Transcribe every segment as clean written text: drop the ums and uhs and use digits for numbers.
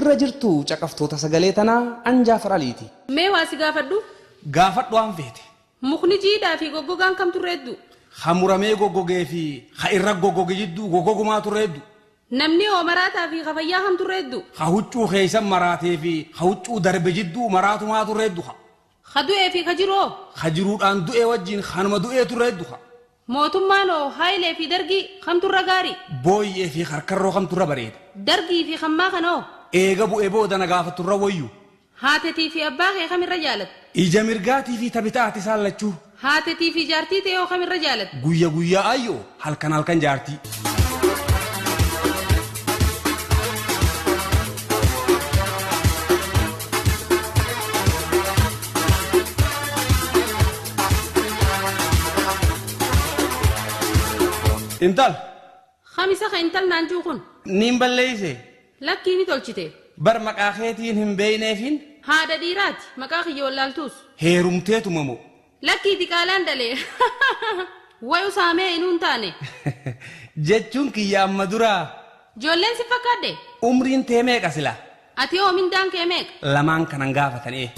Jirra jirtu caqaftoota sagalee tanaa an Jaafar Aliiti. Mee waa si gaafadhu? Gaafadhu waan feete. Mukni jiidhaa fi goggogaan kamtu irra hedduu? Ha muramee goggogee fi ha irra goggoge jidduu goggogumaatu irra hedduu. Namni hoo maraataa fi ha fayyaa kamtu irra hedduu? Ha huccuu keeysan maraatee fi ha huccuu darbe jidduu maraatumaatu irra heddu ha. Ha du'ee fi ha jiru hoo? Ha jiruudhaan du'e wajjiin hanuma du'eetu irra heddu ha. Mootummaan hoo Hayilee fi Dargii kamtu irra gaarii? Booyyee fi karkarroo kamtu irra bareeda? Dargii fi kammaa kana hoo? Eega bu'e booda na gaafattu irra wayyu. Haatetii fi abbaa kee kam irra jaalatta? Ija mirgaatii fi ta bitaati isaan lachuu. Haatetii fi jaartii tee hoo kam irra jaalatta? Guyya guyyaa ayyoo, halkan halkan jaartii. Intal. Kamisa ka intal naan juu kun? Niin balleeyse? Lakkii ni tolchite. Bar maqaa keetiin hin beeyneefin. Haadha dhiiraati maqaa kiyya wallaaltuus. Heerumteetuma moo? Lakkii diqaalaan dhale. Wayu saamee inuu hin taane. Jechuun kiyya amma duraa. Joolleen si fakkaadhe? Umriin tee meeqa sila? Ati hoo mindaan kee meeqa? Lamaan kanan gaafatan ee.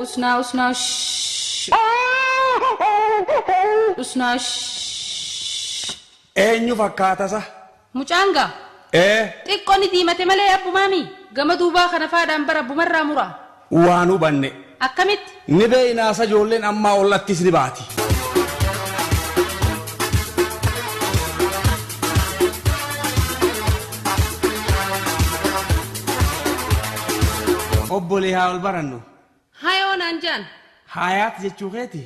Usnaa usnaa shh. Usnaa shh. Eenyu fakkaatasa? Mucaan gaa? Ee. Xiqqoo ni diimate malee abbumaami. Gama duubaa kana faadhaan bara abbumarraa mura. Waan hubanne. Akkamitti? Ni beeynaasa ijoolleen ammaa ollattis ni baati. Obbolee haa ol barannu. Hayoo naan jaan. Hayaat jechuu keeti?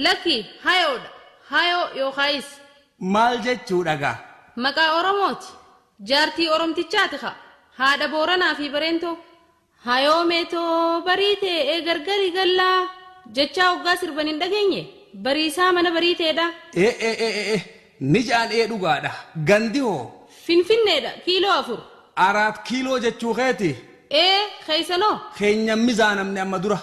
Lakki hayoodha. Hayoo yookaayis. Maal jechuudha gaa? Maqaa Oromooti. Jaartii Oromtichaati ka. Haadha Booranaa fi Bareentoo. Hayoo meetoo bariitee ee gargari gallaa jechaa hoggaa sirban hin dhageenye? Bariisaa mana bariiteedha. Ee ee ee ee ni ja'an ee dhugaadha. Gandi hoo? Finfinneedha kiiloo 4. Araat kiiloo jechuu keeti? Ee keessanoo? Keenyan mizaanamne amma dura.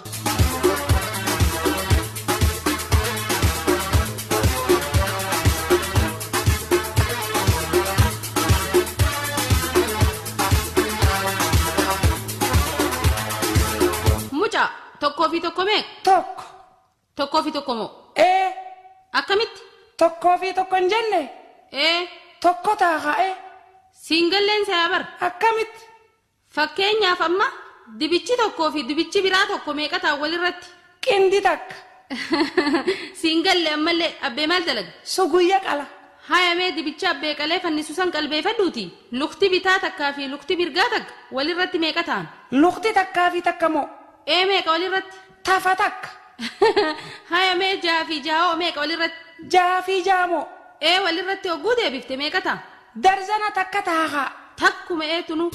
Mucaa tokkoo fi tokko meeqa? Tokko. Tokkoo fi tokko moo? Ee. Akkamitti? Tokkoo fi tokko hin jenne? Ee. Tokko ta'a kaa'ee. Siingalleen sayaa bara. Akkamitti? Fakkeenyaaf amma dibichi tokkoo fi dibichi biraa tokko meeqa ta'a walirratti? Qindi takka. Siingalle ammallee abbee maal dalaga? Suguyya qala. Haya mee dibicha abbee qalee fannisu san qalbeeffadhuuti. Lukti bitaa takkaa fi lukti mirgaa takka walirratti meeqa ta'an? Lukti takkaa fi takka moo? Ee meeqa walirratti? Tafa takka. Haya mee jaha fi jaha hoo meeqa walirratti? Jaha fi jaha moo? Ee walirratti hogguu deebifte meeqa ta'a? Darzana takka ta'a kaa. Takkuma eetunu.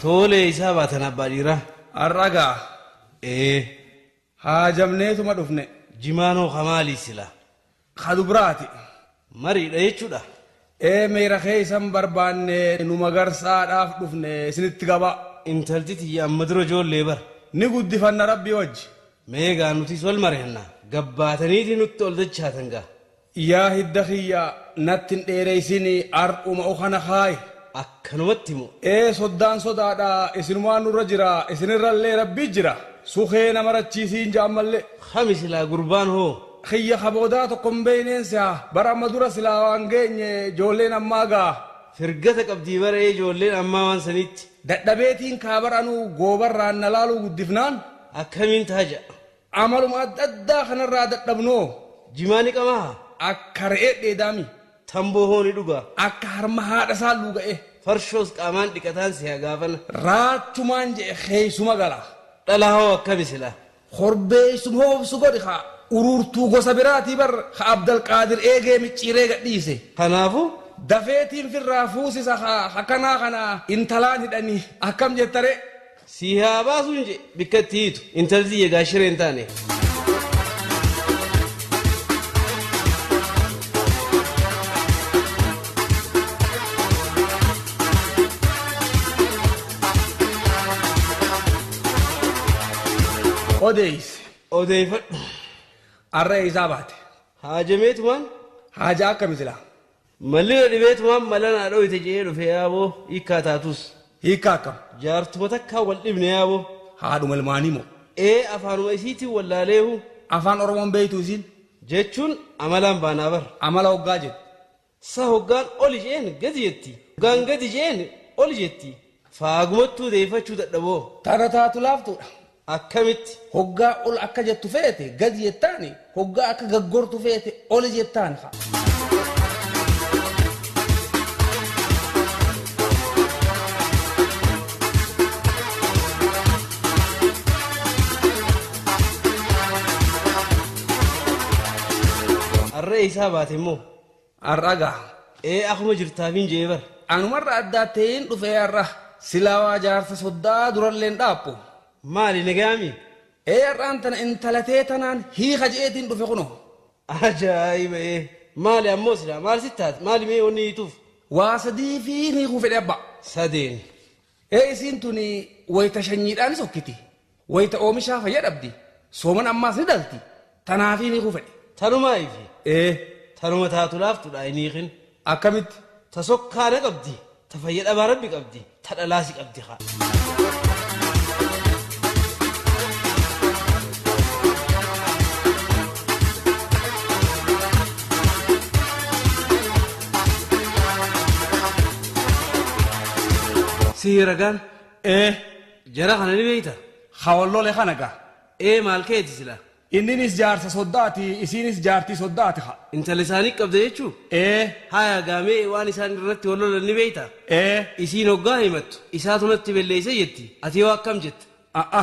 Tole isaa baatan abbaa dhiiraa. Har'a gaa. Ee. Haajamneetuma dhufne. Jimaanoo kamaalii sila? Ka dubraati. Mariidha jechuudha. Ee meera keeysan barbaanne nu magarsaadhaaf dhufne isinitti gabaa. Intalti tiyya amma dura ijoollee bara. Ni guddifanna rabbii wajji. Mee gaa nutis wal mari'anna. Gabbaataniiti nutti ol dachaatan gaa. Yaa hidda kiyya natti hin dheereysini har'uma ukana kaayi. Akkanumatti moo? Ee soddaan sodaadha isinumaan nurra jira isinirrallee rabbii jira. Sukee nama rachiisiin ja'an mallee. Kami silaa gurbaan hoo? Kiyya ka boodaa tokko hin beeyneen seha bara amma dura silaa waan geenye ijoolleen ammaa gaa. Firgata qabdii bara ee ijoolleen ammaa waan sanitti. Dadhabeetiin kaa bar anuu goobarraan na laaluu guddifnaan. Akkamiin taha ja'a? Amaluma adda addaa kanarraa dadhabnoo. Jimaa ni qamaa? Akka re'ee dheedaami. Tamboo hoo ni dhugaa? Akka harma haadha isaa luuga'e. Farshoos qaamaan dhiqataan siha gaafana. Raachumaan je'e keeysuma gala. Dhalaa hoo akkami silaa? Korbeeysum hoobsu godhi kaa. Uruurtuu gosa biraatii bar ka Abdalqaadir eegee micciiree gadhiise. Kanaafuu? Dafeetiin firraa fuusisa kaa akkanaa kana intalaan hidhanii akkam jettaree? Si haa baasuun je bikka itti hiitu intalli egaa shiree hin taane. Odeessi. Odeeffadhu. Har'a isaa baate. Haajameetumaan. Haajaa akkami silaa? Mallina dhibeetumaan mala naa dhoyte jedhee dhufe yaaboo hiikkaa taatus. Hiikkaa akkam? Jaartuma takkaa wal dhibne yaaboo. Haadhuma ilmaanii moo? Ee afaanuma isiitiin wallaaleehu. Afaan Oromoon beeytu isiin? Jechuun amalaan baanaa bar. Amala hoggaa jedhu. Sa hoggaan oli jeen gadi jetti. Hoggaan gadi jeen oli jetti. Faagumattuu deeffachuu dadhaboo. Tana taatu laaftuudha. Akkamitti? Hoggaa ol akka jettu feete gadi jettaani hoggaa akka gaggortu feete oli jettaan. Harree isaa baate immoo. Har'a gaa. Ee akkuma jirtaafiin jee bar. Anumarra addaa ta'een dhufee har'a silaawaa jaarsa soddaa duralleen dhaaphu. Maali nagaami? Ee har'aan tana intalatee tanaan hiika je'eetiin dhufe kuno. Ajaa'iba ee. Maali ammoo silaa maal si taate maali mee wanni hiituuf? Waa sadii fi hiikuu fedhe abbaa. Sadeen. Ee isiin tuni wayita shanyiidhaan sokkiti. Wayita oomishaa fayyadhabdi. Sooman ammaas ni dhalti. Tanaafii hiikuu fedhe. Tanumaayifi. Ee. Tanuma taatu laaftuudha hin hiikin. Akkamitti? Ta sokkaana qabdi. Ta fayyadhabaa rabbi qabdi. Ta dhalaasi qabdi haa. Si ragaan? Ee. Jara kana ni beeyta? Hawalloole kana gaa. Ee maal keeti sila? Inninis jaarsa soddaati isiinis jaartii soddaati haa. Intala isaanii qabda jechuu? Ee. Haya gaamee waan isaan irratti wal lolan ni beeyta? Ee. Isiin hoggaa himattu isaatu natti balleeyse jetti. Ati yoo akkam jetta? A'a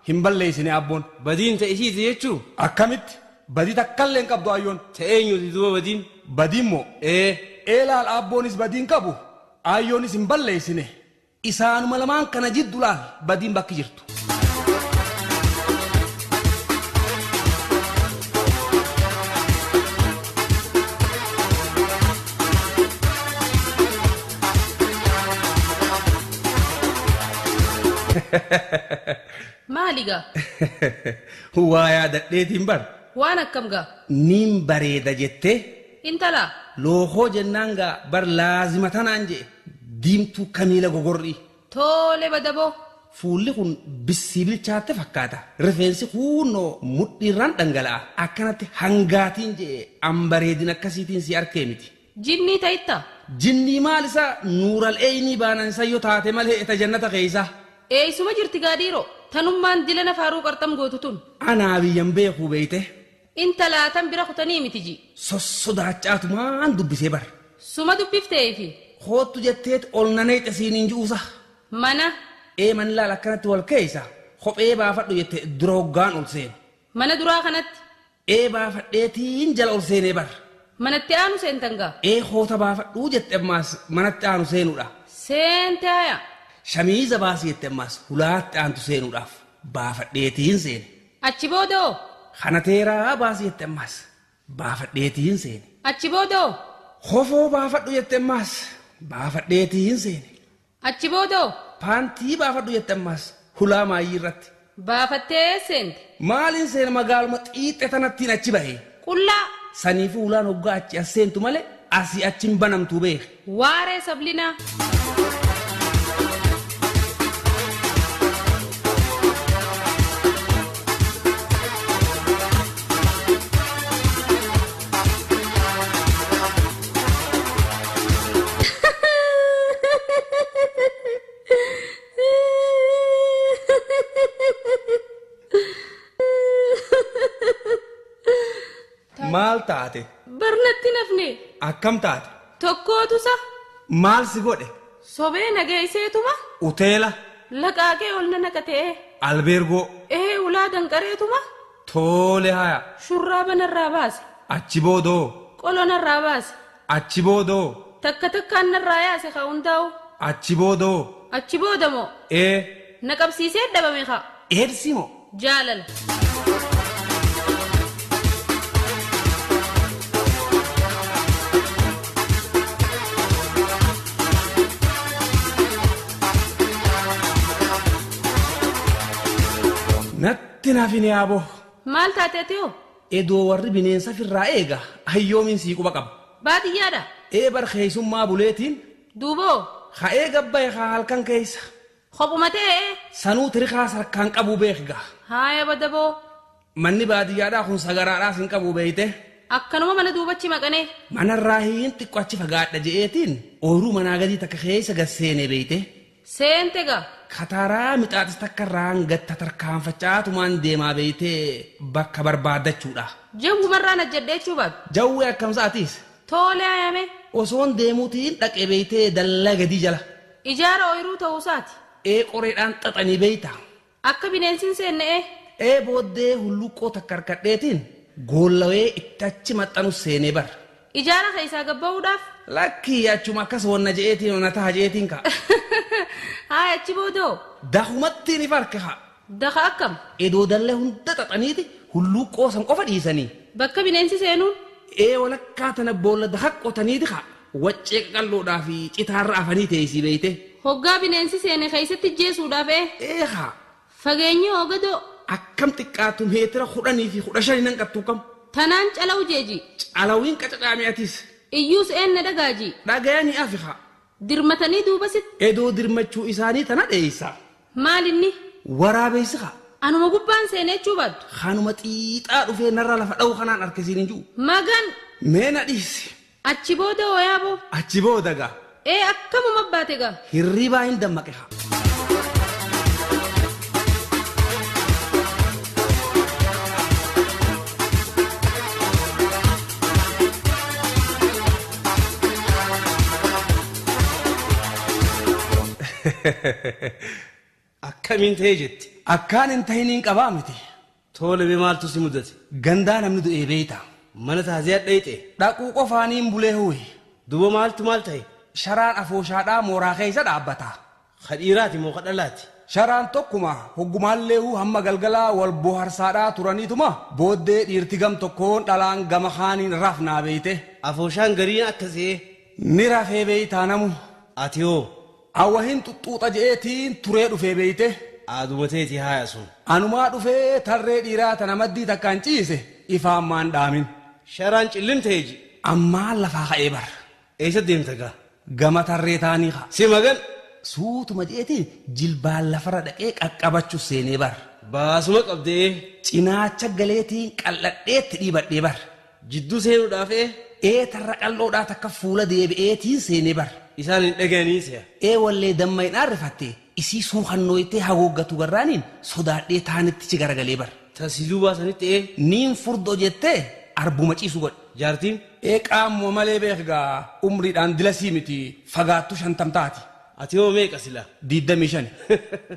hin balleeysine abboon. Badiin ta isiiti jechuu? Akkamitti? Badii takkallee hin qabdu ayyoon. Ta eenyuti duuba badiin? Badiin moo? Ee. Ee laal abboonis badiin qabu ayyoonis hin balleeysine. Isaanuma lamaan kana jiddu laal badiin bakki jirtu. Maali gaa? Waa yaadadheetiin bar. Waan akkam gaa? Niin bareeda jettee. Intala. Lookoo jennaan gaa bar laazima tanaan jee diimtuu kamiila gogorrii. Tole badaboo. Fuulli kun bissii bilchaatte fakkaata. Rifeensi kuunoo mudhiirraan dhangala'a. Akkanatti hangaatiin jee an bareedin akkasiitiin si arkee miti. Jinnii ta'itta? Jinnii maal isaa nuural eeyinii baanan isa yoo taate malee eta jannata keessa. Eeysuma jirti gaadhiiroo tanummaan dilana faaruu qarxam gootu tun. Anaa biyyan beekuu beeyte. Intalaa tan bira kutanii miti ji. Sossodaachaaatumaan dubbisee bar. Suma dubbifteefi. Hoottu jetteet ol nanee casiiniin ji'uusa. Mana. Ee man laal akkanatti wal keessa kophee baafadhu jette dura hoggaan ol seenu. Mana duraa kanatti. Ee baafadheetiin jala ol seenee bar. Manatti aanu seentan gaa. Ee hoota baafadhuu jette ammaas manatti aanu seenuudha. Seente haya. Shamiiza baasii jette ammaas hulaatti aantu seenuudhaaf baafadheetiin seene. Achi boodoo. Kana teeraa baasii jette ammaas baafadheetiin seene. Achi boodoo. Hofoo baafadhu jette ammaas baafadheetiin seene. Achi boodoo. Paantii baafadhu jette ammaas hulaa maayyii irratti. Baafattee seente. Maaliin seena magaaluma xiixxe tanattiin achi bahe. Qullaa. Saniifuu hulaan hoggaa achi as seentu malee asii achi hin banamtuu beeke. Waaree sablinaa. Maal taate? Barnatti nafne. Akkam taate? Tokkootu sa. Maal si godhe? Sobee nageesseetuma. Uteela. Laqaaqee ol na naqatee. Albeergoo. Ee ulaa danqareetuma. Tole haya. Shurraaba narraa baase. Achi boodoo. Qolo narraa baase. Achi boodoo. Takka takkaan narraa yaase haa hundaa'u. Achi boodoo. Achi boodamoo. Ee. Na qabsiisee dhabame kaa. Eedsii moo? Jaalala. Natti naaf hin yaaboo. Maal taateeti hoo? Edoo warri bineensa firraa eega hayyoomiin sii quba qaba. Baadiyyaadha. Ee bar keessummaa buleetiin. Duuboo. Ha'ee gabbaye haa halkan keessa. Kophuma ta'ee. Sanuu tirikaa sarkaan qabu beekga. Haaya badaboo. Manni baadiyyaadhaa kun sagaraadhaas hin qabu beeyte. Akkanuma mana duubachi maqanee. Manarraa hin xiqqoo achi fagaadha je'eetiin ooyiruu manaa gadii takka keessa gad seenee beeyte. Seente gaa. Kataraa mixaaxis takka irraan gatta tarkaanfachaatumaan deemaa beeytee bakka barbaaddachuudha. Jawwumarraan ajjadhee jechuu baatu. Jawwee akkam sa'atiis? Tole ayame. Osoon deemuutiin dhaqee beeytee dallaa gadii jala. Ijaara ooyiruu ta'uusaati. Ee qoreedhaan xaxanii beeyta. Akka bineensi hin seenne ee. Ee booddee hulluuqqoo takka harkadheetiin goollawee itti achi maxxanu seenee bar. Ijaara keessaa gabba'uudhaaf? Lakkii achuma akkas wanna je'eetiin onna taha je'eetiin ka'a. Haa achi boodoo? Dakumattiin ifa harka haa. Daka akkam? Edoo dallee hunda xaxaniiti hulluuqqoo san qofa dhiisanii. Bakka bineensi seenuun? Ee walakkaa tana boolla daka qotaniiti haa. Waccee qaqalloodhaa fi citaarra afanii teessii beeyte. Hoggaa bineensi seene keessatti jeesuudhaaf ee? Ee haa. Fageenyi hoogadoo? Akkam xiqqaatu meetira 10 fi 15 nan qattuu kam? Tanaan calawu jeeji. Calawiin qacacaame atis. Iyyuus eenna dhagaaji. Dhagayanii afi haa. Dirmatanii duuba sitti. Edoo dirmachuu isaanii tana dheeysa. Maal inni? Waraabeessi haa. Anuma gubbaan seenee jechuu baattu. Kanuma xiixaa dhufee narra lafa dha'u kanaan harkisiin hin jiru. Magan. Mee na dhiisi. Achi booda hoo yaaboo? Achi booda gaa. Ee akkamuma baate gaa? Hirribaa hin dammaqe haa. Akkamiin ta'e jetti? Akkaan hin ta'iniin qabaa miti. Tole mee maaltu si mudate? Gandaa namni du'ee beeyta. Mana taaziyaa dhayxe? Dhaquu qofaaniin bulee huwe. Duuba maaltu maal ta'e? Sharaan afooshaadhaa mooraa keessa dhaabbata. Ka dhiiraati moo ka dhalaati? Sharaan tokkuma hoggumaallee hamma galgalaa wal bohaarsaadhaa turaniituma booddee dhiirti gam tokkoon dhalaan gama kaaniin rafnaa beeyte. Afooshaan gariin akkasii? Ni rafee beeytaa namu. Ati hoo? Awwahin xuxxuuxa je'eetiin turee dhufee beeyte. Aaduma teeti haaya sun. Anumaa dhufee tarree dhiiraa tana maddii takkaan ciise ifaan maan dhaamin. Sharaan cillim ta'e ji. Ammaan lafaa ka'ee bar. Eessa deemta gaa? Gama tarree taanii kaa. Si magan. Suutuma je'eetiin jilbaan lafarra dhaqee qaqqabachuu seenee bar. Baasuma qabdee. Cinaacha galeetiin qal'adheetti dhiibadhee bar. Jidduu seenuudhaaf ee? Ee tarra qal'oodhaa takka fuula deebi'eetiin seenee bar. Isaan hin dhaga'anii si'a. Ee wallee damma hin aarrifatte isii suuqannooytee haguuggatu garraaniin sodaadhee taanitti ci garagalee bar. Tasii baasanitti ee? Niin furdoo jettee arbuma ciisu godhe. Jaartiin? Ee qaamuma malee beekgaa umriidhaan dilasii miti fagaattu 50 taati. Ati hoo meeqa sila? 25.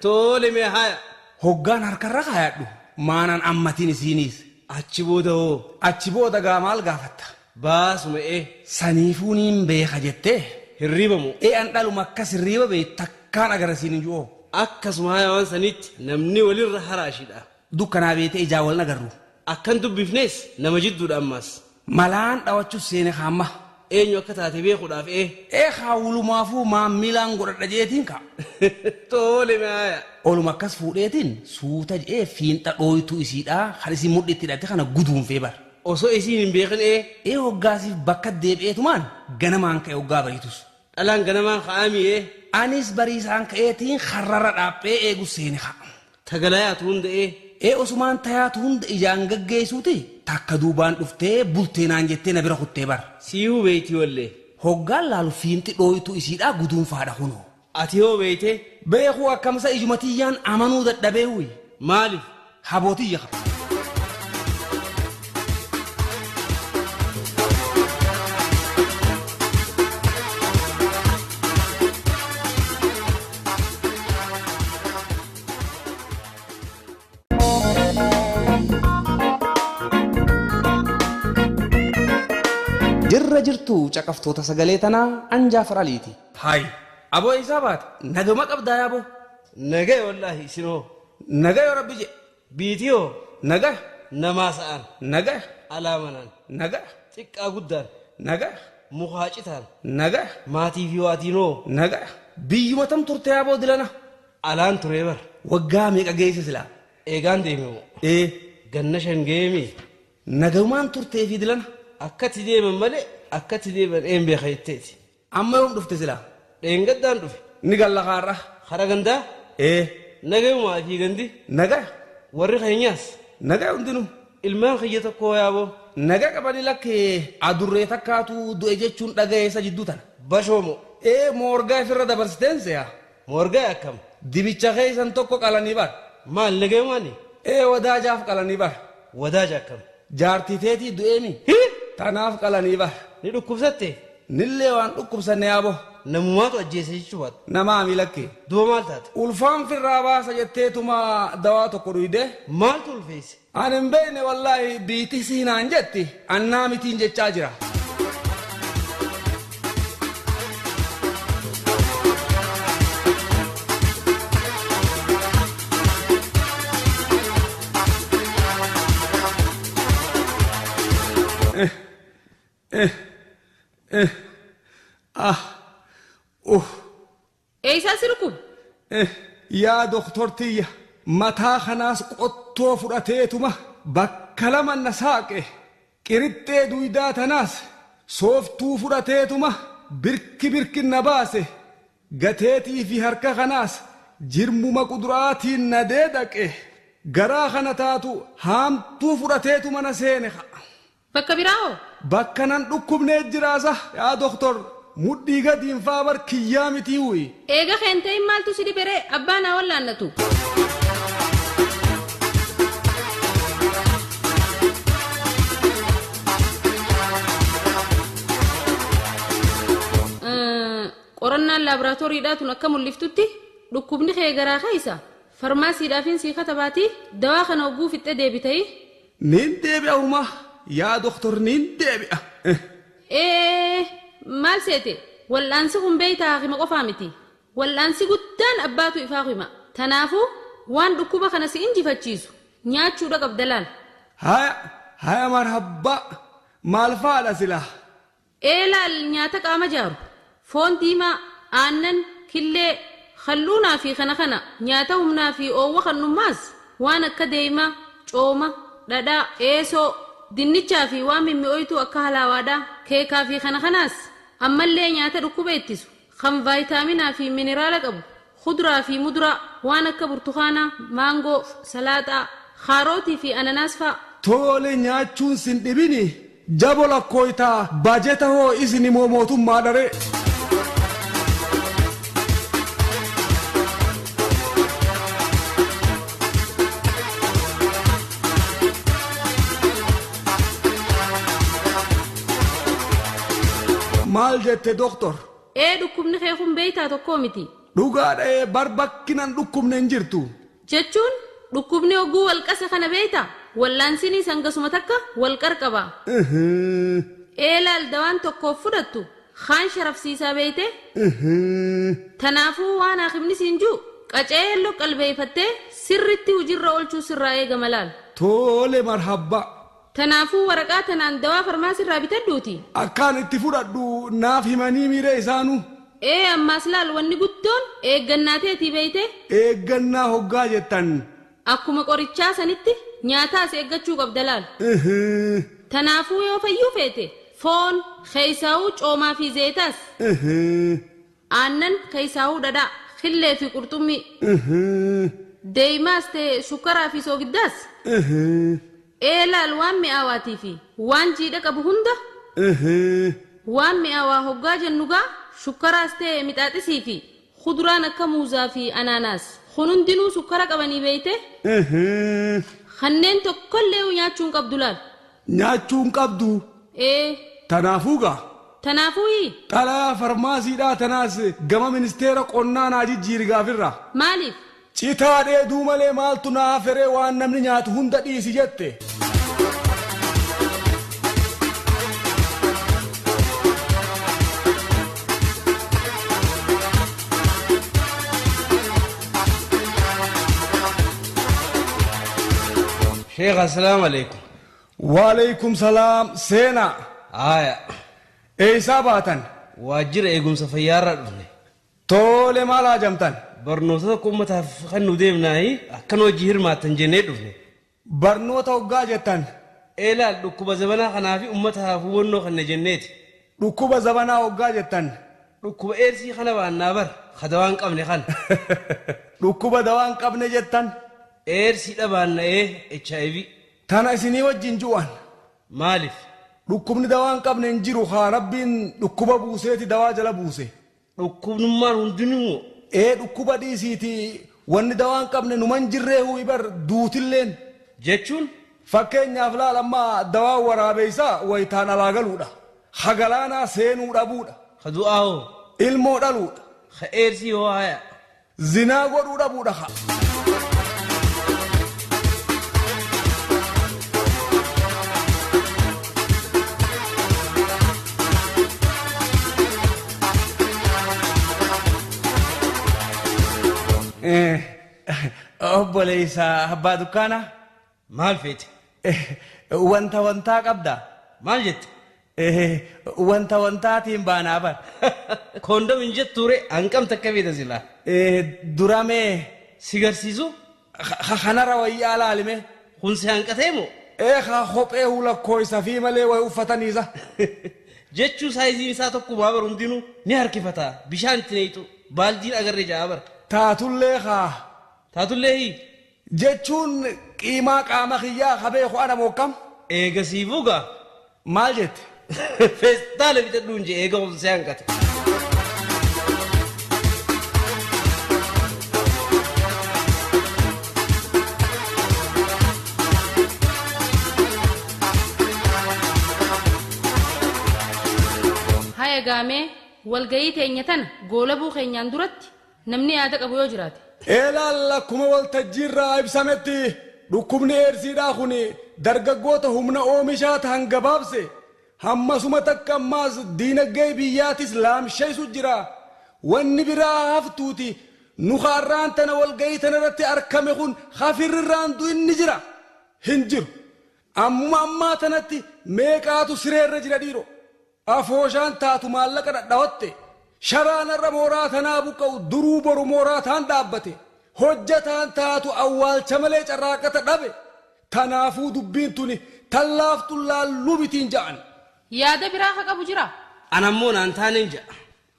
Tole mee haaya. Hoggaan harkarra kaayadhu maanaan ammatiin isiiniis. Achi booda hoo? Achi booda gaa maal gaafatta? Baasuma ee. Saniifuu niin beeka jettee. Hirriba moo? Ee an dhaluma akkas hirriba beeku takkaan agarsiin hin jiru. Akkasuma haaya waan sanitti namni walirra haraashidha. Dukkanaa beetee ijaa wal nagarru. Akkan dubbifnes nama jidduudha ammas. Malaan dhawachuuf seene kaamma. Eenyu akka taate beekuudhaaf ee? Ee haawulumaafuu maammilaan godhadha jeetiin ka'a. Tole mee haaya. Oluma akkas fuudheetiin suuta je'ee fiinxa dhooytuu isiidhaa kan isin mudhiitti hidhatte kana guduunfee bar. Osoo isiin hin beekin ee? Ee hoggaasiif bakka deebi'eetumaan ganamaan ka'e hoggaa bariitus. Dhalaan ganamaan ka'aamii ee? Anis bariisaan ka'eetiin harrarra dhaaphee eegu seene ka'a. Tagalayaatu hunda ee? Ee osumaan tayaatu hunda ijaan gaggeessuuti takka duubaan dhuftee bulteenaan jettee na bira kuttee bar. Siihuu beeyti wallee. Hoggaan laalu fiinxi dhooytuu isiidhaa guduunfaadha kunoo. Ati hoo beeyte? Beekuu akkamsa ijumatiyyaan amanuu dadhabee huyi. Maaliif? Habootiyya qaba. Jirra jirtu caqaftoota sagalee tanaa an Jaafar Aliiti. Hayi, aboo isaa baate nagama qabdaa yaaboo. Nagaya wallaahi isinoo. Nagaya rabbi je. Biitiyoo. Nagaya. Namaa sa'aan. Nagaya. Alaamanaan. Nagaya. Xiqqaa guddaan. Nagaya. Mukaa citaan. Nagaya. Maatii fi waatiinoo. Nagaya. Biyyuma tam turte yaaboo dilana. Alaan turee bar. Waggaa meeqa geesse silaa? Eegaan deeme moo. Ee. Ganna shan geemi. Nagaumaan turtee fi dilana. Akkatti deeman malee akkatti deeman een beeka jetteeti. Amma yoom dhufte silaa? Dheengaddaan dhufe. Ni galla kaarra. Hara gandaa? Ee. Nagayumaa fi gandi. Nagaya. Warri keenyaas. Nagaya hundinuu. Ilmaan kiyya tokko yaaboo. Nagaa qabanii lakkee adurree takkaatu du'e jechuun dhaga'ee isa jidduu tana. Bashoomo. Ee moorgaa ifirra dabarsiteen se'a. Moorgaa akkam? Dibicha keessan tokko qalanii bar. Maal nagayumaani? Ee wadaajaaf qalanii bar. Wadaaja akkam? Jaartii teetii du'eemi. Tanaaf qalanii bar. Ni dhukkubsatte? Nillee waan dhukkubsanne yaaboo. Namumaatu ajjeese jechuu baata. Namaa mi lakkee. Duba maal taate? Ulfaan firraa baasa jetteetuma dawaa tokko dhuyde. Maaltu ulfeesse? Ani hin beekne wallaahi biitii siinaan jetti annaa mitiin jechaa jira. Ah. Eessaa si dhukkube? Yaa doktortiyya mataa kanaas qottoo fudhateetuma bakka lama na saaqe qirixxee duydaa tanaas sooftuu fudhateetuma birki birki na baase gateetii fi harka kanaas jirmuma quduraatiin na deedaqe garaa kana taatu haamtuu fudhateetuma na seene. Bakka biraa hoo? Bakka nan dhukkubnee jiraasa yaa doktor. Mudhii gadiin faa bar kiyyaa mitii wuyi. Eega keentee maaltu si dhiberee abbaa naa wallaannatu. Qorannaan laaboraatooriidhaa tun akka mul'iftutti dhukkubni kee garaa keessa farmaasiidhaafin sii katabaatii dawaa kana hogguu fixxee deebitee. Niin deebi'a umaa yaa doktor niin deebi'a. Ee. Maal seete wal'aansi kun beeytaa hima qofaa miti wal'aansi guddaan abbaatu ifaa hima tanaafuu waan dhukkuba kana si injifachiisu nyaachuudha qabda laal. Haya haya marhabbaa maal faadha silaa? Ee laal nyaata qaama jaaru foon diimaa aannan killee halluunaa fi kana kana nyaata humnaa fi oowwa kannummaas waan akka deemaa cooma dhadhaa eesoo dinnichaa fi waan mimmi'ooytuu akka halaawaadhaa keekaa fi kana kanaas. Ammallee nyaata dhukkuba ittisu kan vaayitaaminaa fi mineraala qabu kuduraa fi muduraa waan akka burtukaanaa maangoo salaaxaa kaarootii fi ananaas fa'a. Tole nyaachuun sin dhibini jabo lakkooytaa baajeta hoo isin immoo mootummaa dharee. Maal jette doktor? Ee dhukkubni kee kun beeytaa tokkoo miti. Dhugaadha ee bar bakkinaan dhukkubne hin jirtu. Jechuun dhukkubni hogguu walqase kana beeytaa wallaansinis hangasuma takka wal qarqaba. Ee laal dawaan tokkoof fudhattu kaan sharafsiisaa beeyte. Tanaafuu waan haakimni siin jiru qaceelloo qalbeeffattee sirritti hojiirra oolchuu sirraa eegama laal. Tole marhabbaa. Tanaafuu waraqaa tanaan dawaa farmaasirraa bitadhuuti. Akkaan itti fudhadhu naaf himanii miiree isaanuu. Ee ammaas laal wanni guddoon eeggannaa teetii beeyte. Eeggannaa hoggaa jettan. Akkuma qorichaa sanitti nyaataas eeggachuu qabda laal. Tanaafuu yoo fayyuu feete foon keessaawuu coomaa fi zeetaas. Aannan keessaawuu dhadhaa killee fi qurxummii. Deemaas ta'e shukkaraa fi soogiddaas. Ee laal waan mi'aawaatii fi waan jiidha qabu hunda. Waan mi'aawaa hoggaa jennugaa shukkaraas ta'e mixaaxisii fi kuduraan akka muuzaa fi anaanaas. Kun hundinuu sukkara qabanii beeyte. Kanneen tokkollee nyaachuu hin qabdu laal. Nyaachuu hin qabdu. Ee. Tanaafuu gaa. Tanaafuu. Xalayaa farmaasiidhaa tanaas gama ministeera qonnaa naa jijjiiri gaafirra. Maaliif? Citaa dheeduu malee maaltu naa feree waan namni nyaatu hunda dhiisi jette. Sheekh assalaamu alaikum. Waalaikum salaam seenaa. Haaya. Eessaa baatan? Waajjira eegumsa fayyaarraa dhufne. Tole maal haajamtan? Barnoota tokko uummataaf kan nu deemnaayi akkan hojii hirmaattan jennee dhufne. Barnoota hoggaa jettan? Eelaal dhukkuba zabanaa kanaa fi uummataaf hubannoo kanna jenneeti. Dhukkuba zabanaa hoggaa jettan? Dhukkuba eersii kana baannaa bar ka dawaa hin qabne kana. Dhukkuba dawaa hin qabne jettan? Eersii dhabaanna'ee HIV. Tana isinii wajjin ju'an. Maaliif? Dhukkubni dawaa hin qabne hin jiru haa rabbiin dhukkuba buuseeti dawaa jala buuse. Dhukkubnummaan hundinuu. Ee dhukkuba dhiisiiti wanni dawaa hin qabne numan jirree huyi bar duutilleen. Jechuun? Fakkeenyaaf laal amma dawaa waraabeessaa wayitaan alaa galuudha. Hagalaanaa seenuu dhabuudha. Ka du'aa hoo? Ilmoo dhaluudha. Ka eersii hoo haya? Zinaa godhuu dhabuudha ha. Obboleessa abbaa dukkaanaa. Maal feete? Wanta wantaa qabda. Maal jette? Wanta wantaatiin baanaa bar. Koondom hin jettuure hanqam takka feeta silaa. Duramee. Si garsiisu? Kanarra wayyaa laalime. Kun si hanqatee moo? Ee haa kophee hulakkoo fi malee wayi uffataniisa. Jechuu saayiziin isaa tokkumaa bar hundinuu ni harkifata. Bishaan itti neetu. Baaldiin agarree ja'a bar. Taatullee haa. Taatullee hii. Jechuun qiimaa qaama kiyyaa habee ho'ana mookkam. Eega siifuu gaa. Maal jette? Feestaala bitadhuun jee eega homsee hanqate. Haya gaamee walgayii teenya tana goolabuu keenyaan duratti namni yaada qabu yoo jiraate. Eelaal akkuma waltajjiirraa ibsametti dhukkubni eersiidhaa kun dargaggoota humna oomishaa ta'an gabaabse hammasuma takka ammaas diinagdee biyyaatis laamsheessu jira. Wanni biraa haftuuti nu har'aan tana walgayii tana irratti argame kun hafirrirraan du'inni jira hin jiru. Ammuma ammaa tanatti meeqaatu sireerra jira dhiiro. Afooshaan taatu maallaqa dhadhawatte. Sharaan irra mooraa tanaa buqqa'u duruu boru mooraa taan dhaabbate. Hojjataan taatu awwaalcha malee carraaqata dhabe. Tanaafuu dubbiin tuni tallaaftu laalluu mitiin ja'an. Yaada biraa haa qabu jira. Anammoo naan taaneen ja'a.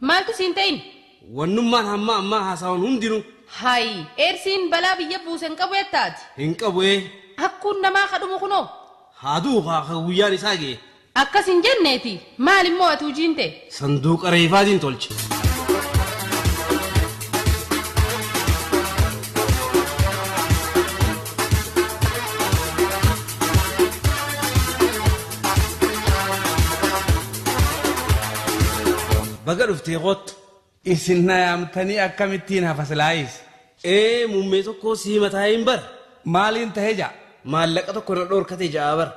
Maaltu siin ta'in? Wannummaan hamma ammaa haasawan hundinuu. Hayi eersiin balaa biyya buuse hin qabu jettaati. Hin qabu ee. Hakkuun namaa kadhumu kunoo. Haaduu haa guyyaan isaa ga'e. Akkas hin jenneeti maal immoo ati hojiin ta'e? Sanduuqa reefaatiin tolche. Baga dhuftee qottu. Isin na yaamtanii akkamittiin hafa silaayis? Ee muummee tokko si mataa hin bar. Maaliin ta'ee ja'a? Maallaqa tokko na dhoorkate ja'a bar.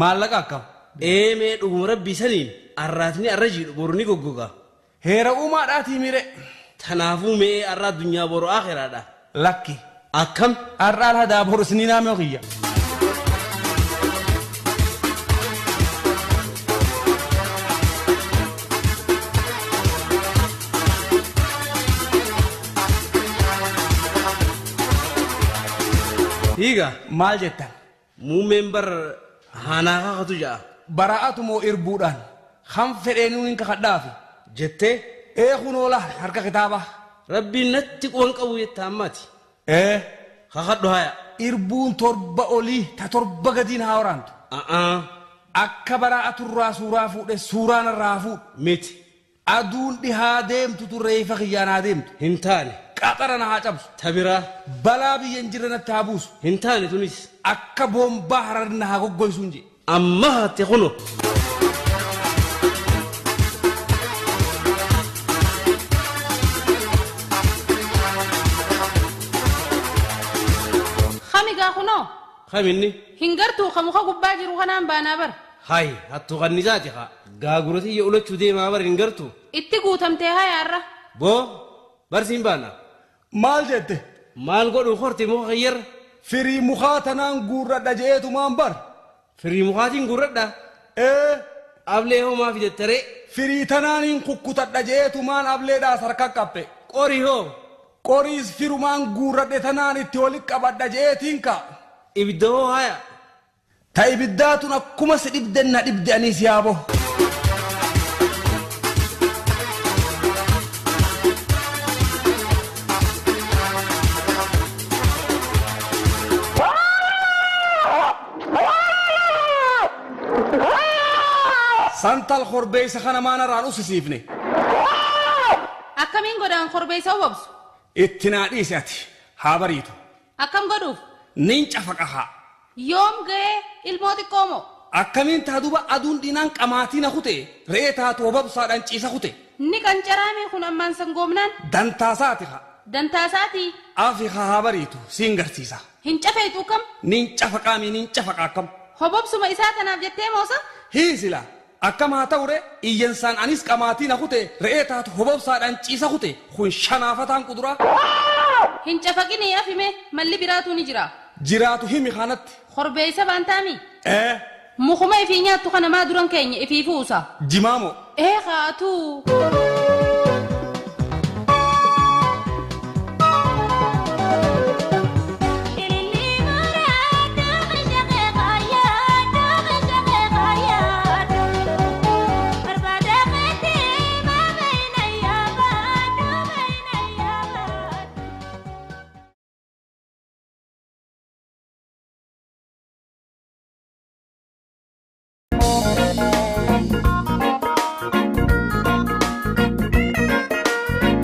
Maallaqa akkam? Ee mee dhuguma rabbii saniin arraatni arra jiidhu boru ni goggoga. Heera uumaadhaatii mire. Tanaafuu mee arra addunyaa boru akhiraadha. Lakki. Akkam? Arraan hadaa boru isinii naamee kiyya. Hiiga. Maal jettan? Muummeen bar haanaa kakatu ja'a. Bara'atu moo irbuudhaan kan fedheenuu hin kakadhaafi. Jettee? Ee kunoo laal harka kitaabaa. Rabbiin natti quban qabu jetta ammaati. Ee. Kakadhu haya. Irbuun torba olii ta torba gadiin haa waraantu. A'aa. Akka bara'aturraa suuraa fuudhe suuraan irraa fuudhu. Miti. Aduun dhihaa deemtu turreeffa kiyyaan haa deemtu. Hin taane. Qaxara na haa cabsu. Tabiraa. Balaa biyya hin jirre natti haa buusu. Hin taane tunis. Akka boombaa hararri na haa goggoysuun jee. Amma haatte kuno. Kamigaa kunoo? Kaminni? Hin gartuu ka muka gubbaa jiru kanaan baanaa bara. Hayi hattuu kannisaati haa. Gaagurotiyya ulachuu deemaa bara hin gartuu. Itti guutamtee hayaarra. Boo barsiin baana. Maal jette? Maal godhu horte muka kiyyarra? Firii mukaa tanaan guurradha jeetumaan bar. Firii mukaatiin guurradha? Ee. Ablee hoo maa fidattaree? Firii tanaaniin kukkutadha jeetumaan ableedhaas harka qabe. Qorii hoo? Qoriis firumaan guurradhe tanaan itti walitti qabadha jeetiin ka. Ibidda hoo haya? Ta ibiddaatun akkuma si dhibden na dhibde anis yaabo. Santal korbeessa kana maanarraan usisiifne. Akkamiin godhaan korbeessa hobobsu? Itti naa dhiisi ati haa bariitu. Akkam godhuuf? Nin cafaqa haa. Yoom ga'ee ilmoo xiqqoo moo? Akkamiin taa duuba aduun dhinaan qamaatii na kute re'ee taatu hobobsaadhaan ciisa kute. Ni qancaraame kun ammaan sangoomnaan? Dantaasaati haa. Dantaasaati? Afi haa bariitu siin garsiisa. Hin cafeetu kam? Nin cafaqaami nin cafaqa akkam? Hobobsuma isaa tanaaf jettee moosa? Hiisila. Akkam haa ta'u ree iyyansaan anis qamaatii na kute re'ee taatu hobobsaadhaan ciisa kute kun shanaafataan kuduraa. Hin cafaqinii afime malli biraatu ni jira. Jiraatu himi kanatti. Korbeessa baantaami? Ee. Mukuma ifii nyaattu kana maa duran keenya ifii fuusa. Jimaamoo. Ee haatu.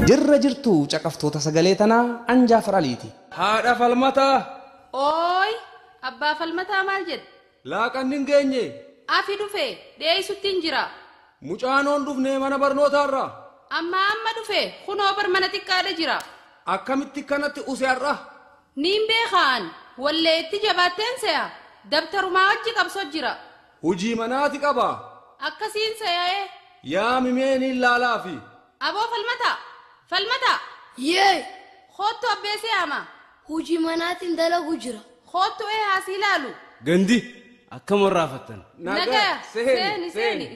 Jirra jirtu caqaftoota sagalee tanaa an Jaafar Aliiti. Haadha falmataa. Ooy abbaa falmataa maal jedhe? Laaqanni hin geenye. Afi dhufe dhiyeessutti hin jira. Mucaanoon dhufnee mana barnootaarra. Amma amma dhufe kunoo bar mana xiqqaadha jira. Akkamitti kanatti use har'a? Niin beekaan wallee itti jabaatteen se'a. Dabtarumaa wajji qabsoo jira. Hujii manaati qaba. Akkasiin se'ee. Yaa mimeen hin laalaafi. Aboo falmataa. Falmata. Yee. Hoottu abbee se'ama. Hujii manaatiin dalagu jira. Hoottu ee haasii ilaalu. Gandi akkam warraafattan? Nagaa seeni seeni.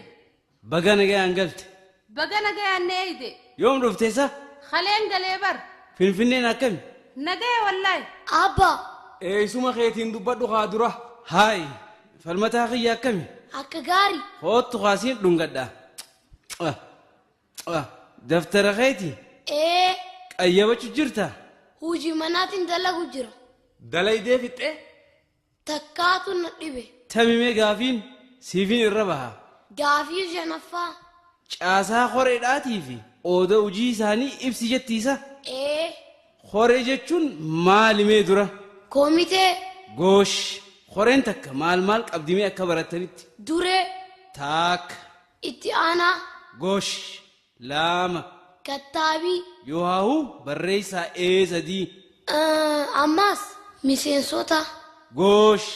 Baga nagayaan galte. Baga nagayaan na eeyde. Yoom dhufte isa? Kaleen galee bar. Finfinneen akkami? Nagaya wallaahi. Abbaa. Eessuma keetiin dubbadhu haa dura. Haayi falmataa kiyya akkami? Akka gaarii. Hoottu haasiin dhungadha. Daftara keeti? Ee. Qayyabachuu jirta? Hujii manaatiin dalagu jira. Dalaydee fixxee? Takkaatu na dhibe. Tamimee gaafiin siifiin irra baha. Gaafii shanaffaa. Caasaa koreedhaatii fi ooda hojii isaanii ibsi jettiisa? Ee. Koree jechuun maalimee dura? Koomitee. Goosh. Koreen takka maal maal qabdimee akka barattanitti? Duree. Taakka. Itti aanaa. Goosh. Lama. Kattaabii. Yohaa'u barreessaa ee sadii. Ammas miseensota. Goosh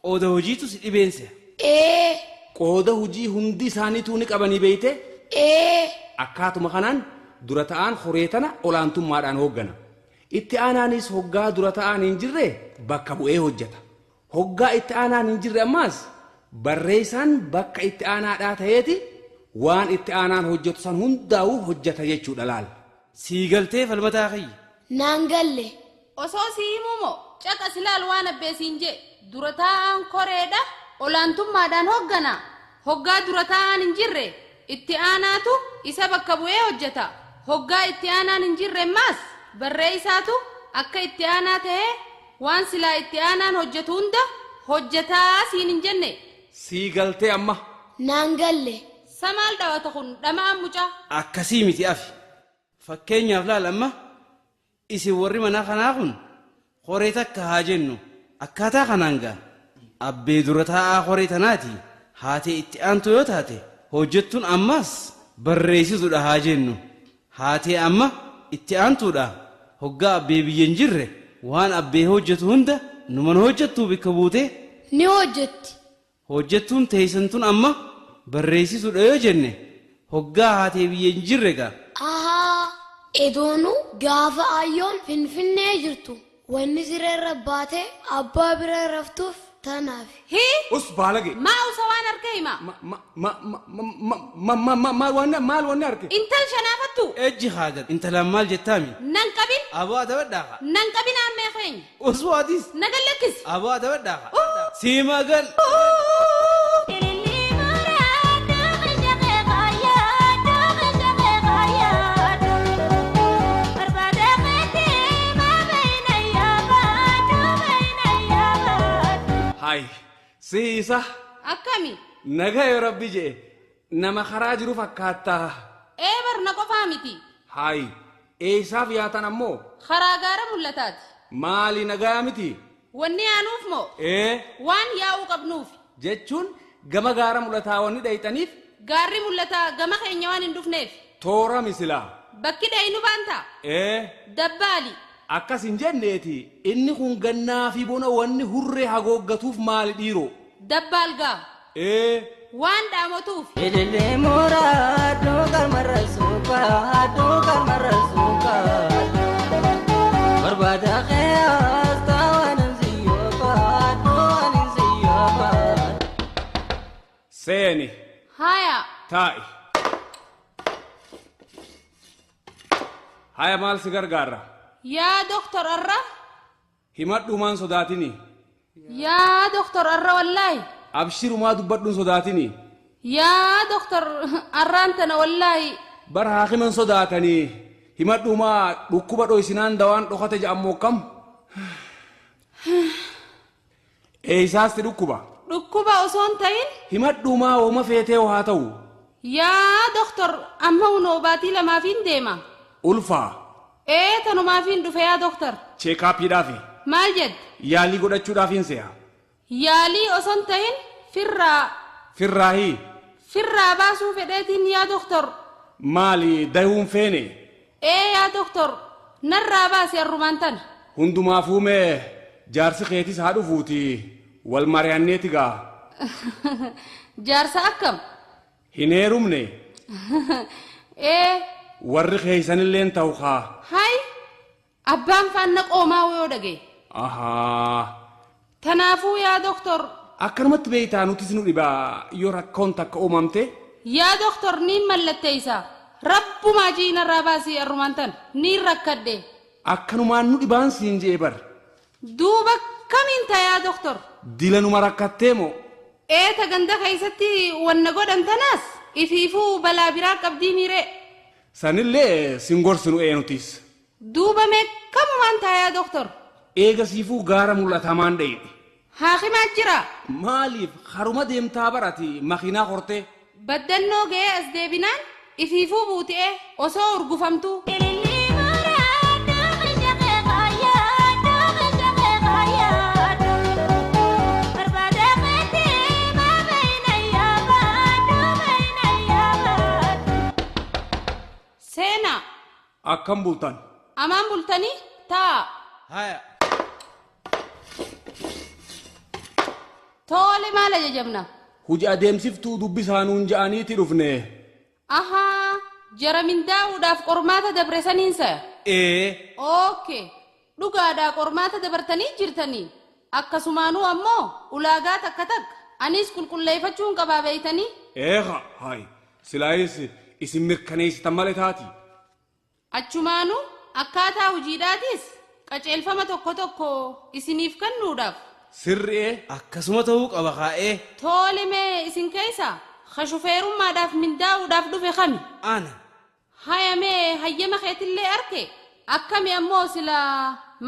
qooda hojiitu si dhibeense. Ee. Qooda hojii hundi isaaniituu ni qabanii beeyte? Ee. Akkaatuma kanaan dura ta'aan horee tana olaantummaadhaan hooggana. Itti aanaanis hoggaa dura ta'aan hin jirre bakka bu'ee hojjeta. Hoggaa itti aanaan hin jirre ammaas barreessaan bakka itti aanaadhaa ta'eeti waan itti aanaan hojjetu san hundaa'uu hojjeta jechuudha laal. Sii galtee falmataa kiyya. Naan galle. Osoo si himuu moo caqas ilaal waan abbee siin jee dura taa'aan koreedha olaantummaadhaan hooggana. Hoggaa dura taa'aan hin jirre itti aanaatu isa bakka bu'ee hojjeta. Hoggaa itti aanaan hin jirre maas barreessaatu akka itti aanaa ta'ee waan silaa itti aanaan hojjetu hunda hojjetaa siin hin jenne. Sii galtee amma. Naan galle. Samaal dhawata kun dhama'aan mucaa. Akkasii miti afi. Fakkeenyaaf laal amma isin warri mana kanaa kun horee takka haa jennu akkaataa kanaan gaa abbee dura taa'aa horee tanaati haatee itti aantu yoo taate hojjettuun ammas barreessituudha haa jennu haatee amma itti aantuudha hoggaa abbee biyya hin jirre waan abbee hojjetu hunda numan hojjettuu bikka buutee Ni hojjetti. Hojjettuun teessantun amma barreessituudha yoo jenne hoggaa haatee biyya hin jirre gaa. Ahaa, edoonuu gaafa ayyoon finfinnee jirtu Wanni sireerra baatee abbaa bira raftuuf tanaaf. Hii! Us baalage. Maa usa waan harka hima? Ma ma ma ma ma ma ma maal wanni maal wanni harke? Intal shanaafattu. Ejji haagat. Intalaan maal jettaami? Nan qabin. Aboo adabadhaa kaa. Nan qabin ammee keenya. Usuu atis. Nagan lakkisi. Aboo adabadhaa kaa. Sii magan. Hai. Siisa. Akkami? Nagaa yoo rabbi jee nama karaa jiru fakkaata. Ee barna qofaa miti. Hai. Eessaaf yaatan ammoo? Karaa gaara mul'ataati. Maali nagaa miti? Wanni yaanuuf moo? Ee. Waan yaa'uu qabnuuf. Jechuun gama gaara mul'ataa wanni dhayxaniif? Gaarri mul'ataa gama keenya waan hin dhufneef. Toora misilaa. Bakki dhayinu baanta? Ee. Dabbaali. Akkas hin jenneeti inni kun gannaa fi bona wanni hurree hagooggatuuf maali dhiiroo? Dabbaal gaa. Ee. Waan dhaamotuuf. Ilillee mooraa doogar marra suuqaa doogar marra suuqaa barbaada qe'aas taawaan siyyooqaa taawaan siyyooqaa. Seeni. Haya. Taa'i. Haya maal si gargaara? Yaa doktor arra. Himadhumaan sodaatini. Yaa doktor arra wallaahi. Abshirumaa dubbadhuun sodaatini. Yaa doktor arraan tana wallaahi. Bar haakiman sodaatanii himadhumaa dhukkuba dhoysinaan dawaan dhokate je'ammoo kam? Eessaasti dhukkuba? Dhukkuba osoo hin ta'in. Himadhumaa wooma feetee haa ta'u. Yaa doktor amma hunoo baatii lamaafiin deema. Ulfaa. Ee tanumaafiin dhufe yaa doktor. Cheekaappiidhaafi. Maal jette? Yaalii godhachuudhaafiin se'a. Yaalii osoo hin ta'in firraa. Firraahii. Firraa baasuu fedheetiin yaa doktor. Maali dayuun feene? Ee yaa doktor narraa baasi arrumaan tana. Hundumaafuu mee jaarsi keetis haa dhufuuti wal mari'anneeti gaa. Jaarsa akkam? Hin heerumne. Ee. Warri keeysanilleen ta'u kaa. Hay abbaan faanna qoomaa yoo dhage. Ahaa. Tanaafuu yaa doktor. Akkanumatti beektaa nutis nu dhibaa yoo rakkoon takka uumamte. Yaa doktor niin mallatteessa. Rabbumaa jiinarraa baasii arrumaan tana niin rakkadhe. Akkanumaan nu dhibaan siin jee bar. Duuba kamiin ta'a yaa doktor? Dilanuma rakkattee moo? Ee ta ganda keessatti wanna godhan tanaas ifiifuu balaa biraa qabdii miiree. Sanillee sin gorsinu ee nutis. Duuba mee kamumaan ta'a yaa doktor? Eega siifuu gaara mul'atamaan dhayidhe. Haakimaa jira. Maaliif haruma deemtaa barati makiinaa hortee? Baddannoo ga'ee as deebinaan ifiifuu buutee osoo urgufamtuu. Seenaa. Akkam bultan? Amaan bultanii taa'a. Haya. Tole maal ajajamna? Huji adeemsiftuu dubbisaanuun ja'aniiti dhufne. Ahaa jara mindaa'uudhaaf qormaata dabre saniinsa. Ee. Ookee dhugaadhaa qormaata dabartanii jirtanii akkasumaanuu ammoo ulaagaa takka takka anis qulqulleeffachuun qabaa beeytanii. Eeqa hayi silaayis isin mirkaneessitan malee taati. Achumaanuu akkaataa hojiidhaatis qajeelfama tokko tokko isiniif kennuudhaaf. Sirri'ee. Akkasuma ta'uu qaba kaa'ee. Tole mee isin keessa shufeerummaadhaaf mindaa'uudhaaf dhufe kami? Ana. Haya mee hayyama keetillee arke akkami ammoo sila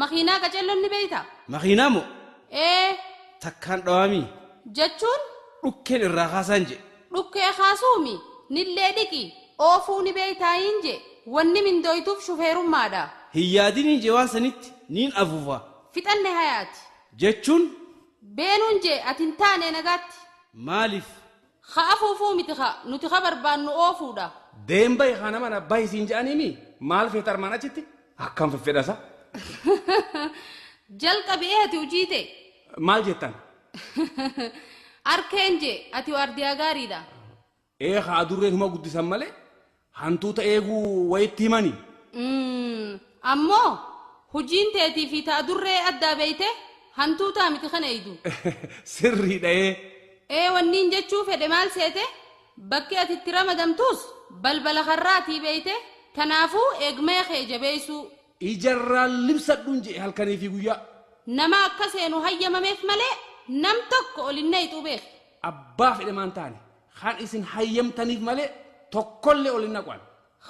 makiinaa qacelloon ni beeyta? Makiinaa moo? Ee. Takkaan dhawaamii. Jechuun? Dhukkeen irraa kaasaan je. Dhukkee kaasuumi nillee dhiqi oofuu ni beeytaayin je wanni mindooytuuf shufeerummaadha. Hin yaadiniin je waan sanitti niin afuufa. Fixanne hayaati. Jechuun? Beenuun je ati hin taane nagaatti. Maaliif? Ka afuufuu miti ka nuti ka barbaannu oofuudha. Deemba kana mana bahi siin je'aniimi maal feeta armaan achitti akkam feffedhasa. Jalqabi ati hojii ta'e. Maal jettan? Arkeen je ati waardiyaa gaariidha. Ee haa adurreen huma guddisan malee hantuuta eeguu wayitti himani. Ammoo Hujiin teetii fi ta'a durree addaa beeyte hantuutaa miti kana eeydu. Sirriidha ee. Ee wanniin jechuu fedhe maal seete? Bakki ati itti ramadamtuus balbala karraatii beeyte kanaafuu eegmee kee jabeessuu. Ijarraan libsadhuun jedhe halkanii fi guyyaa. Nama akka seenu hayyamameef malee nam tokko ol hin neeyxuu beek. Abbaa fedhe maan taane kan isin hayyamtaniif malee tokkollee ol hin naqan.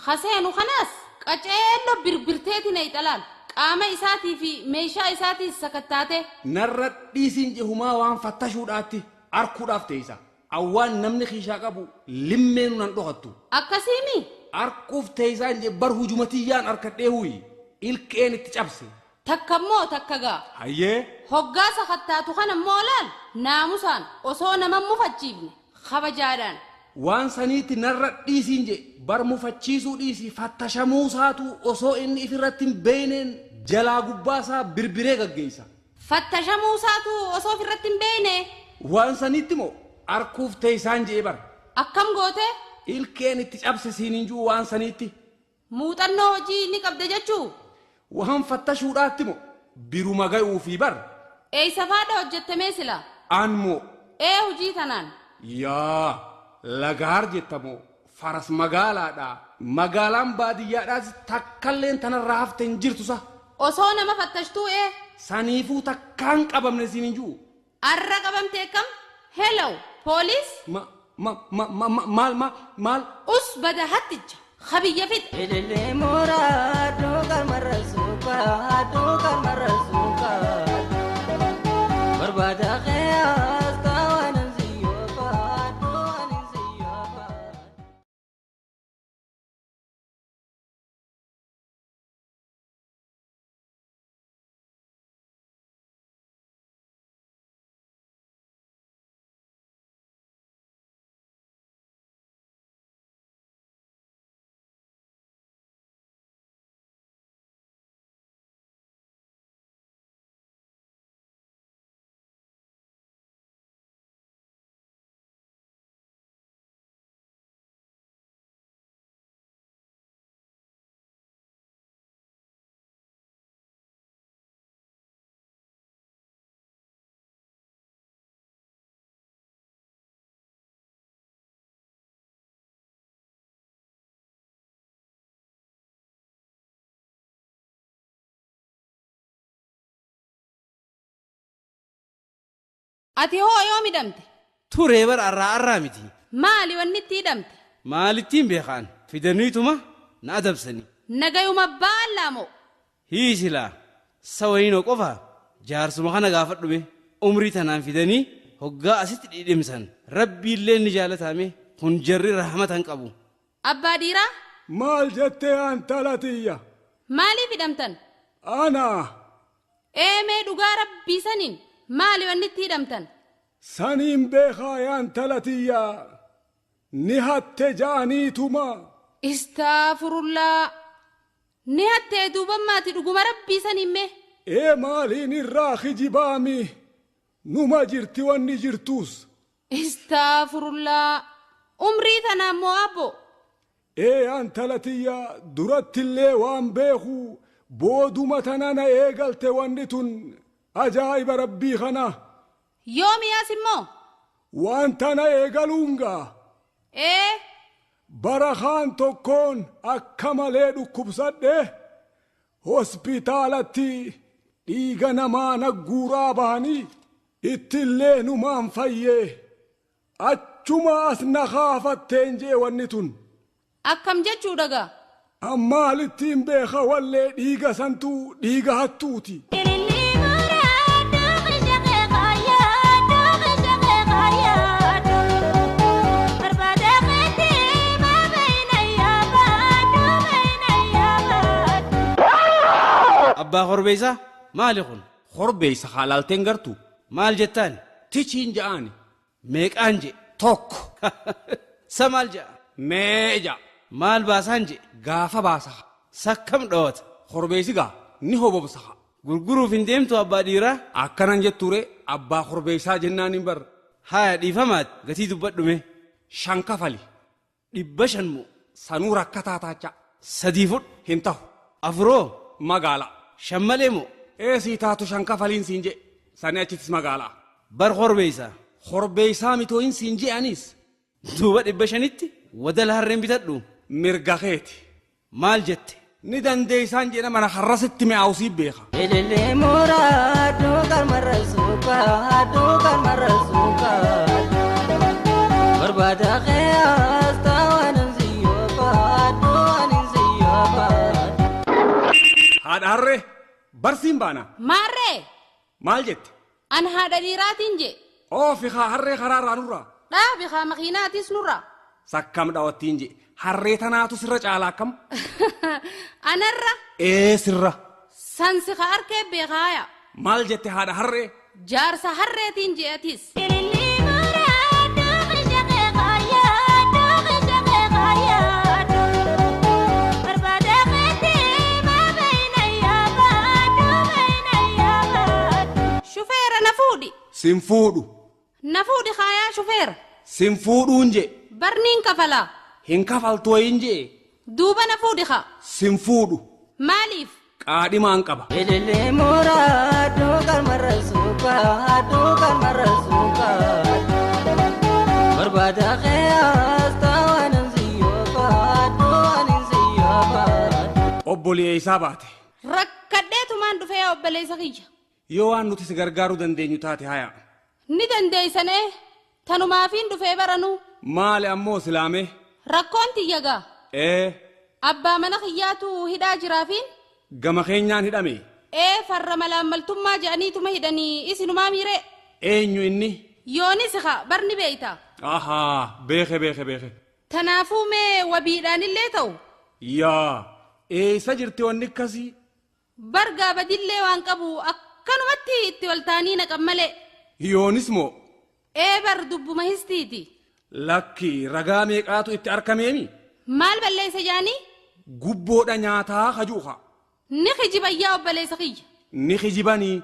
Haseenu kanaas qaceello birbirteeti neeyxa laal. Qaama isaatii fi meeshaa isaatiis sakattaate. Narra dhiisiin jehumaa waan fattashuudhaatti arkuudhaaf teessa. Awwaan namni kiishaa qabu limmeenu nan dhokattu. Akkasiimi? Arkuuf teessaan je bar hujumatiyyaan arkadhee huyi ilqeen itti cabse. Takka immoo takka gaa. Hayyee. Hoggaa sakattaatu kana immoo laal naamusaan osoo nama mufachiifne kabajaadhaan. Waan saniitti narra dhiisiin je bar mufachiisuu dhiisii fattashamuu saatu osoo inni ifirratti hin beeyneen jalaa gubbaasaa birbiree gaggeessa. Fattashamuu saatu osoo ofirratti hin beeyne. Waan saniitti moo arkuuf teessaan jee bar. Akkam goote? Ilkeen itti cabse siin hin jiru waan saniitti. Muuxannoo hojii ni qabda jechuu? Waan fattashuudhaatti moo biruma ga'uu fi bar. Eessa faadha hojjettamee sila? An moo. Ee hojii tanaan. Yaa lagaar jettamoo faras magaalaadha. Magaalaan baadiyyaadhaas takkalleen tanarraa hafte hin jirtu sa. Osoo nama fattashtuu ee? Saniifuu takkaan qabamne siin hin jiru. Arra qabamtee kam? Hello, police? Ma ma ma ma ma maal ma maal? Us bada hatticha. Habiyya fixa. Ilillee mooraa dookan marra suukaa dookan marra suukaa barbaada qe'aas taawwan siyyoofa dookan siyyoofa. Ati hoo yoo midhamte? Turee bara arraa arraa miti. Maali wanni itti hidhamte? Maalittiin beekaan fidaniituma na adabsani. Nagayuma baallaa moo? Hiisilaa sawayiinoo qofa jaarsuma kana gaafadhume umrii tanaan fidanii hoggaa asitti dhidhimsan rabbiillee ni jaalatame kun jarri rahmatan qabu. Abbaa dhiiraa? Maal jettee antala tiyya? Maaliif hidhamtan? Ana. Ee mee dhugaa rabbii saniin maali wanni itti hidhamtan? Saniin beekaa yaa intala tiyya. Ni hatte ja'aniituma. Istaafurullaa. Ni hattee duuba maati dhuguma rabbii saniin mee? Ee maaliin irraa kijibaami? Numa jirti wanni jirtus. Istaafurullaa. Umrii tanaan moo abbo? Ee intala tiyya durattillee waan beeku booduma tana na eegalte wanni tun ajaa'iba rabbii kana. Yoomiyaas immoo? Waan tana eegaluungaa. Ee. Bara kaan tokkoon akka malee dhukkubsadhe hospitaalatti dhiiga namaa nagguuraa bahanii ittillee numaan fayyee achuma as na kaafatteen jee wanni tun. Akkam jechuu dhagaa? Ammaalittiin beeka wallee dhiiga santuu dhiiga hattuuti. Abbaa korbeessaa maali kun? Korbeessa haalaalteen gartuu? Maal jettaan? Tichiin ja'aani. Meeqaan je? Tokko. Sa maal ja'a? Mee ja'a. Maal baasaan je? Gaafa baasa. Sakkam dhawata. Korbeessi gaa ni hobobsa. Gurguruuf hin deemtu abbaa dhiiraa? Akkanan jetture abbaa korbeessaa jennaan hin barre. Haya dhiifamaati gatii dubbadhume. 5 kafali. 500 moo? Sanuu rakkataa taacha. 3 fudhu. Hin ta'u. 4 Magaala. Shan malee moo? Eesii taatu 5 kafaliin siin jee. Sani achittis magaalaa. Bar korbeeysaa. Korbeeysaa mitooyin siin jee anis. Duuba 500tti wadala harreen bitadhu. Mirga keeti. Maal jette? Ni dandeeysaan jedha mana harrasitti mi'aawsii beeka. Ilillee mooraa duukaan marra suukaa duukaan marra suukaa. Barbaada qe'aas taawwan siyyoofa duwwan siyyoofa. Haadha harree barsiin baana. Maarree. Maal jette? An haadha dhiiraatiin jee. Oofi haa harree karaarraa nurraa. Dhaabi haa makiinaatis nurraa. Sakkam dhaawattiin jee. Harree tanaatu sirra caalaa akkam? Anarra. Ee sirra. Sansi ka harkee beekaaya. Maal jette haadha harree? Jaarsa harreetiin jeetis. Shufeera na fuudhi. Sin fuudhu. Na fuudhi haayaa shufeera. Sin fuudhuun jee. Barniin kafalaa. Hin kafaltu wayiin jee. Duuba na fuudhi haa. Sin fuudhu. Maaliif? Qaadhimaan qaba. Ilillee mooraa duukaan marra suukaa duukaan marra suukaa. Barbaada qe'aas taawwan siyyoofa duwwan siyyoofa. Obboleessaa baate. Rakkadheetumaan dhufee obboleessa kiyya. Yoo waan nuti si gargaaruu dandeenyu taate haya. Ni dandeessanee tanumaafiin dhufee baranuu. Maali ammoo silaamee? Rakkoon tiyya gaa. Ee. Abbaa mana kiyyaatu hidhaa jiraafiin? Gama keenyaan hidhame. Ee farra malaammaltummaa jedhaniituma hidhanii isinumaa miiree. Eenyu inni? Yoonis haa barni beeyta. Ahaa beeke beeke beeke. Tanaafuu mee wabiidhaanillee ta'u? Yaa eessa jirti wanni akkasii? Bargaa badillee waan qabu akkanumatti itti ol taanii naqan malee. Yoonis moo? Ee bar dubbuma histiiti. Lakki ragaa meeqaatu itti argameemi? Maal balleessa jaanii? Gubboodha nyaataa kajuuqa. Ni kijibayyaa obboleessa kiyya. Ni kijibanii.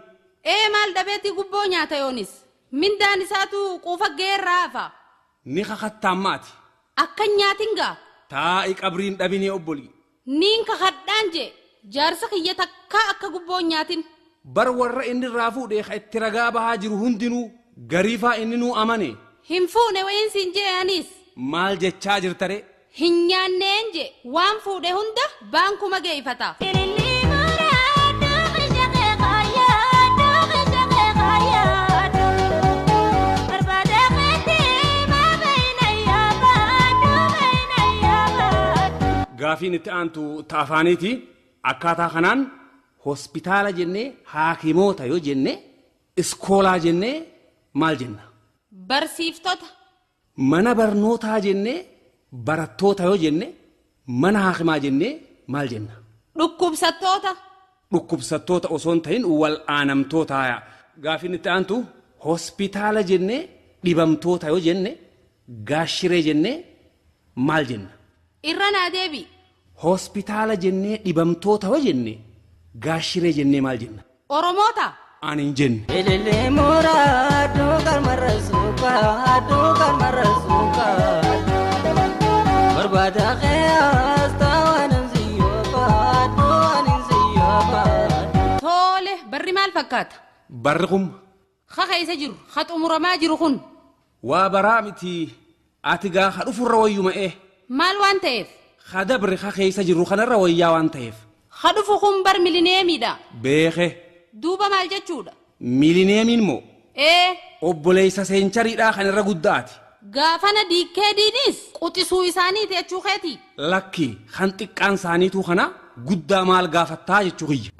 Ee maal dhabeetii gubboo nyaata yoonis? Mindaan isaatu quufa geerraa hafa. Ni kakattaan maati. Akka nyaatin gaa. Taa'i qabriin dhabinee obbolii. Niin kakadhaan jee jaarsa kiyya takkaa akka gubboo nyaatin. Bar warra inni irraa fuudhee ka itti ragaa bahaa jiru hundinuu gariifaa inni nuu amane. Hin fuune wayiin siin jee anis. Maal jechaa jirtare? Hin nyaanneen jee waan fuudhe hunda baankuma geeffata. Gaafiin itti aantu taafaaniiti. Akkaataa kanaan hospitaala jennee haakimoota yoo jenne iskoolaa jennee maal jenna? Barsiiftota. Mana barnootaa jennee barattoota yoo jenne mana haakimaa jennee maal jenna? Dhukkubsattoota. Dhukkubsattoota osoo hin ta'in wal'aanamtoota. Gaafiin itti aantu hospitaala jennee dhibamtoota yoo jenne gaashiree jennee maal jenna? Irra naa deebi. Hospitaala jennee dhibamtoota yoo jenne gaashiree jennee maal jenna? Oromoota. Ani hin jenne. Ilillee mooraa duukaan marra suukaa duukaan marra suukaa. Barbaada qe'aas taawwan siyyoofa duwwan siyyoofa. Tole barri maal fakkaata? Barri kun. Kaka isa jiru ha xumuramaa jiru kun. Waa baraa miti ati gaa ha dhufurra wayyuma'ee. Maal waan ta'eef? Ha dabre ha keessa jiru kanarra wayyaa waan ta'eef. Ha dhufu kun bar milineemiidha. Beeke. Duuba maal jechuudha? Milineemiin moo? Ee. Obboleessa seenchariidhaa kan irra guddaati. Gaafana diikkeediinis quxisuu isaaniiti jechuu keeti. Lakki kan xiqqaan isaaniitu kana guddaa maal gaafattaa jechuu kiyya.